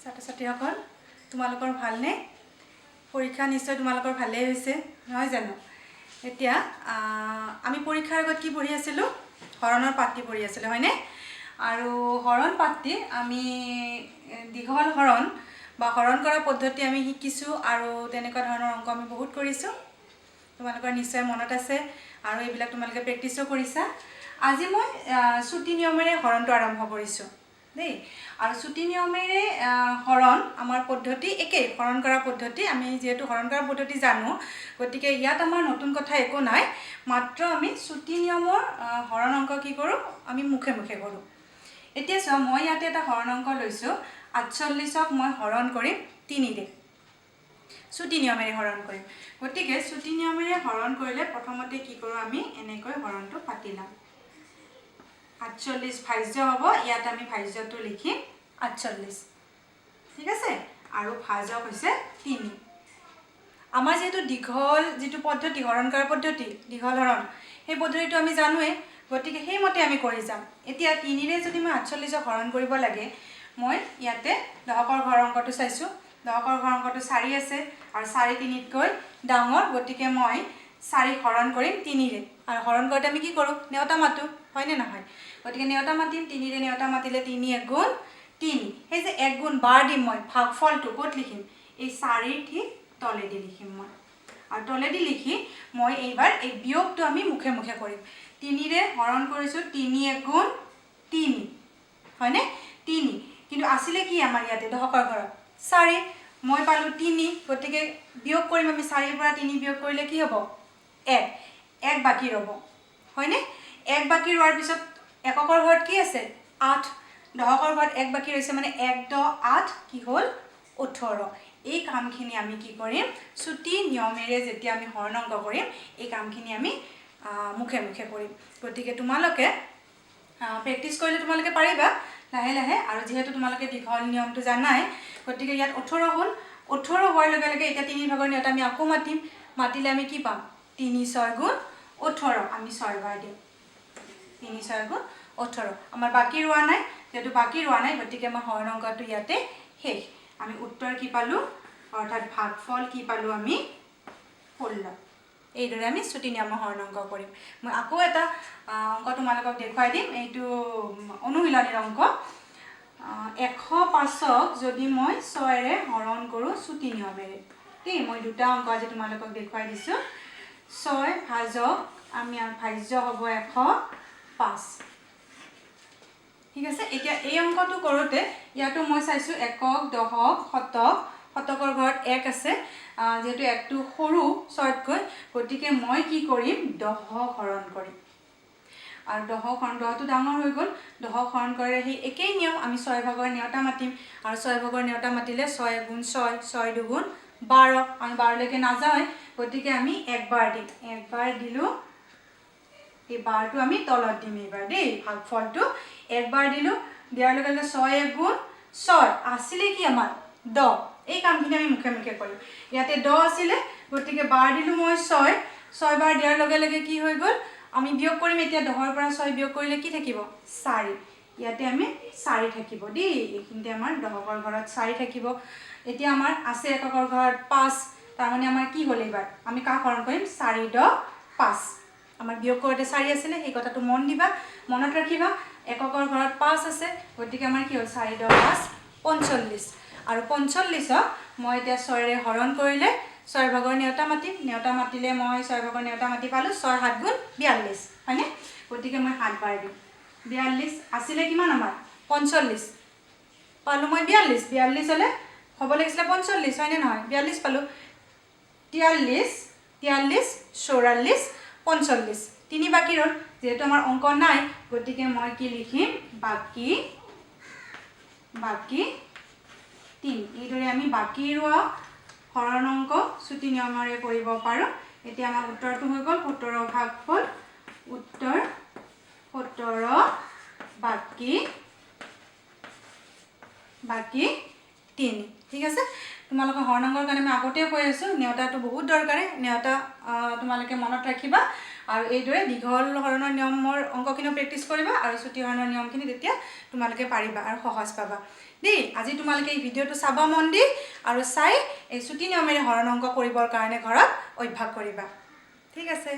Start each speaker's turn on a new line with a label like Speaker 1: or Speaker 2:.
Speaker 1: ছাত্ৰ ছাত্ৰীসকল, তোমালোকৰ ভালনে? পৰীক্ষা নিশ্চয় তোমালোকৰ ভালেই হৈছে, নহয় জানো? এতিয়া আমি পৰীক্ষাৰ আগত কি পঢ়ি আছিলোঁ? হৰণৰ পাঠটি পঢ়ি আছিলোঁ, হয়নে? আৰু হৰণ পাঠটি আমি দীঘল হৰণ বা হৰণ কৰা পদ্ধতি আমি শিকিছোঁ আৰু তেনেকুৱা ধৰণৰ অংক আমি বহুত কৰিছোঁ। তোমালোকৰ নিশ্চয় মনত আছে আৰু এইবিলাক তোমালোকে প্ৰেক্টিছো কৰিছা। আজি মই চুটি নিয়মেৰে হৰণটো আৰম্ভ কৰিছোঁ দেই। আৰু চুটি নিয়মেৰে হৰণ আমাৰ পদ্ধতি একেই। হৰণ কৰা পদ্ধতি, আমি যিহেতু হৰণ কৰা পদ্ধতি জানো, গতিকে ইয়াত আমাৰ নতুন কথা একো নাই। মাত্ৰ আমি চুটি নিয়মৰ হৰণ অংক কি কৰোঁ? আমি মুখে মুখে কৰোঁ। এতিয়া চোৱা, মই ইয়াতে এটা হৰণ অংক লৈছোঁ। 48ক মই হৰণ কৰিম তিনিৰে, চুটি নিয়মেৰে হৰণ কৰিম। গতিকে চুটি নিয়মেৰে হৰণ কৰিলে প্ৰথমতে কি কৰোঁ আমি? এনেকৈ হৰণটো পাতি ল'ম। 48 ভাজ্য হ'ব, ইয়াত আমি ভাজ্যটো লিখিম 48, ঠিক আছে? আৰু ভাজক হৈছে তিনি। আমাৰ যিহেতু দীঘল যিটো পদ্ধতি, হৰণ কৰা পদ্ধতি, দীঘল হৰণ, সেই পদ্ধতিটো আমি জানোৱেই, গতিকে সেইমতে আমি কৰি যাম। এতিয়া তিনিৰে যদি মই 48ক হৰণ কৰিব লাগে, মই ইয়াতে দশকৰ ঘৰ অংকটো চাইছোঁ। দশকৰ ঘৰ অংকটো চাৰি আছে আৰু চাৰি তিনিতকৈ ডাঙৰ, গতিকে মই চাৰিক হৰণ কৰিম তিনিৰে। আৰু হৰণ কৰোঁতে আমি কি কৰোঁ? নেওতা মাতোঁ, হয়নে নহয়? গতিকে নেওতা মাতিম। তিনিৰে নেওতা মাতিলে তিনি এক গুণ তিনি। সেই যে এক গুণ বাৰ দিম মই, ভাগফলটো ক'ত লিখিম? এই চাৰিৰ ঠিক তলেদি লিখিম মই। আৰু তলেদি লিখি মই এইবাৰ এই বিয়োগটো আমি মুখে মুখে কৰিম। তিনিৰে হৰণ কৰিছোঁ, তিনি এক গুণ তিনি, হয়নে? তিনি। কিন্তু আছিলে কি আমাৰ ইয়াতে দশকৰ ঘৰত? চাৰি। মই পালোঁ তিনি, গতিকে বিয়োগ কৰিম আমি। চাৰিৰ পৰা তিনি বিয়োগ কৰিলে কি হ'ব? এক। এক বাকী ৰ'ব, হয়নে? এক বাকী ৰোৱাৰ পিছত এককৰ ঘৰত কি আছে? আঠ। দশকৰ ঘৰত এক বাকী ৰৈছে, মানে এক দহ আঠ কি হ'ল? 18। এই কামখিনি আমি কি কৰিম? চুটি নিয়মেৰে যেতিয়া আমি হৰণ অংক কৰিম, এই কামখিনি আমি মুখে মুখে কৰিম। গতিকে তোমালোকে প্ৰেক্টিছ কৰিলে তোমালোকে পাৰিবা লাহে লাহে। আৰু যিহেতু তোমালোকে দীঘল নিয়মটো জানাই, গতিকে ইয়াত 18 হ'ল। 18 হোৱাৰ লগে লগে এতিয়া তিনি ভাগৰ নেওতা আমি আকৌ মাতিম। মাতিলে আমি কি পাম? তিনি ছয় গুণ 18। আমি ছয় বাৰ দিম। তিনি ছয় গুণ 18। আমাৰ বাকী ৰোৱা নাই। যিহেতু বাকী ৰোৱা নাই, গতিকে আমাৰ হৰণ অংকটো ইয়াতে শেষ। আমি উত্তৰ কি পালোঁ? অৰ্থাৎ ভাগফল কি পালোঁ আমি? 16। এইদৰে আমি চুটি নিয়মৰ হৰণ অংক কৰিম। মই আকৌ এটা অংক তোমালোকক দেখুৱাই দিম। এইটো অনুশীলনীৰ অংক। 105ক যদি মই ছয়েৰে হৰণ কৰোঁ চুটি নিয়মেৰে দেই, মই দুটা অংক আজি তোমালোকক দেখুৱাই দিছোঁ। ছয় ভাজক আমি ভাজ্য হ'ব 105, ঠিক আছে? এতিয়া এই অংকটো কৰোঁতে ইয়াতো মই চাইছোঁ একক, দশক, শতক। শতকৰ ঘৰত এক আছে। যিহেতু একটো সৰু ছয়তকৈ, গতিকে মই কি কৰিম? দহক হৰণ কৰিম। আৰু দহক হৰণ, দহটো ডাঙৰ হৈ গ'ল। দহক হৰণ কৰিলে সেই একেই নিয়ম, আমি ছয় ভাগৰ নেওতা মাতিম। আৰু ছয় ভাগৰ নেওতা মাতিলে ছয় গুণ ছয়, ছয় দুগুণ 12। আমি 12লৈকে নাযাওঁৱেই, গতিকে আমি একবাৰ দিম। একবাৰ দিলোঁ, এই বাৰটো আমি তলত দিম এইবাৰ দেই, ভাগফলটো একবাৰ দিলোঁ। দিয়াৰ লগে লগে ছয় এক গুণ ছয়। আছিলে কি আমাৰ? দহ। এই কামখিনি আমি মুখে মুখে কৰিম। ইয়াতে দহ আছিলে, গতিকে বাৰ দিলোঁ মই ছয়। ছয় বাৰ দিয়াৰ লগে লগে কি হৈ গ'ল? আমি বিয়োগ কৰিম এতিয়া। দহৰ পৰা ছয় বিয়োগ কৰিলে কি থাকিব? চাৰি। ইয়াতে আমি চাৰি থাকিব দেই। এইখিনিতে আমাৰ দশকৰ ঘৰত চাৰি থাকিব। এতিয়া আমাৰ আছে এককৰ ঘৰত পাঁচ। তাৰমানে আমাৰ কি হ'ল? এইবাৰ আমি কাক হৰণ কৰিম? চাৰি দহ পাঁচ। আমাৰ বিয়োগ কৰোঁতে চাৰি আছিলে, সেই কথাটো মন দিবা, মনত ৰাখিবা। এককৰ ঘৰত পাঁচ আছে, গতিকে আমাৰ কি হ'ল? চাৰি দহ পাঁচ, 45। আৰু 45ক মই এতিয়া ছয়েৰে হৰণ কৰিলে ছয় ভাগৰ নেওতা মাতিম। নেওতা মাতিলে মই ছয় ভাগৰ নেওতা মাতি পালোঁ ছয় সাত গুণ 42, হয়নে? গতিকে মই সাত বাৰ দিম 42। আছিলে কিমান আমাৰ? 45। পালোঁ মই 42। 42 হ'লে হ'ব লাগিছিলে 45, হয়নে নহয়? 42 পালোঁ। 43, 43, 44, 45। তিনি বাকী ৰ'ল। যিহেতু আমাৰ অংক নাই, গতিকে মই কি লিখিম? বাকী বাকী তিনি। এইদৰে আমি বাকী ৰোৱা হৰণ অংক চুটি নিয়মেৰে কৰিব পাৰোঁ। এতিয়া আমাৰ উত্তৰটো হৈ গ'ল 17। ভাগফল উত্তৰ 17, বাকী বাকী তিনি, ঠিক আছে? তোমালোকৰ হৰণ অংকৰ কাৰণে মই আগতেও কৈ আছোঁ, নেওতাটো বহুত দৰকাৰী। নেওতা তোমালোকে মনত ৰাখিবা। আৰু এইদৰে দীঘল হৰণৰ নিয়মৰ অংকখিনিও প্ৰেক্টিচ কৰিবা আৰু চুটি হৰণৰ নিয়মখিনি তেতিয়া তোমালোকে পাৰিবা আৰু সহজ পাবা দেই। আজি তোমালোকে এই ভিডিঅ'টো চাবা মন দি আৰু চাই এই চুটি নিয়মেৰে হৰণ অংক কৰিবৰ কাৰণে ঘৰত অভ্যাস কৰিবা। ঠিক আছে।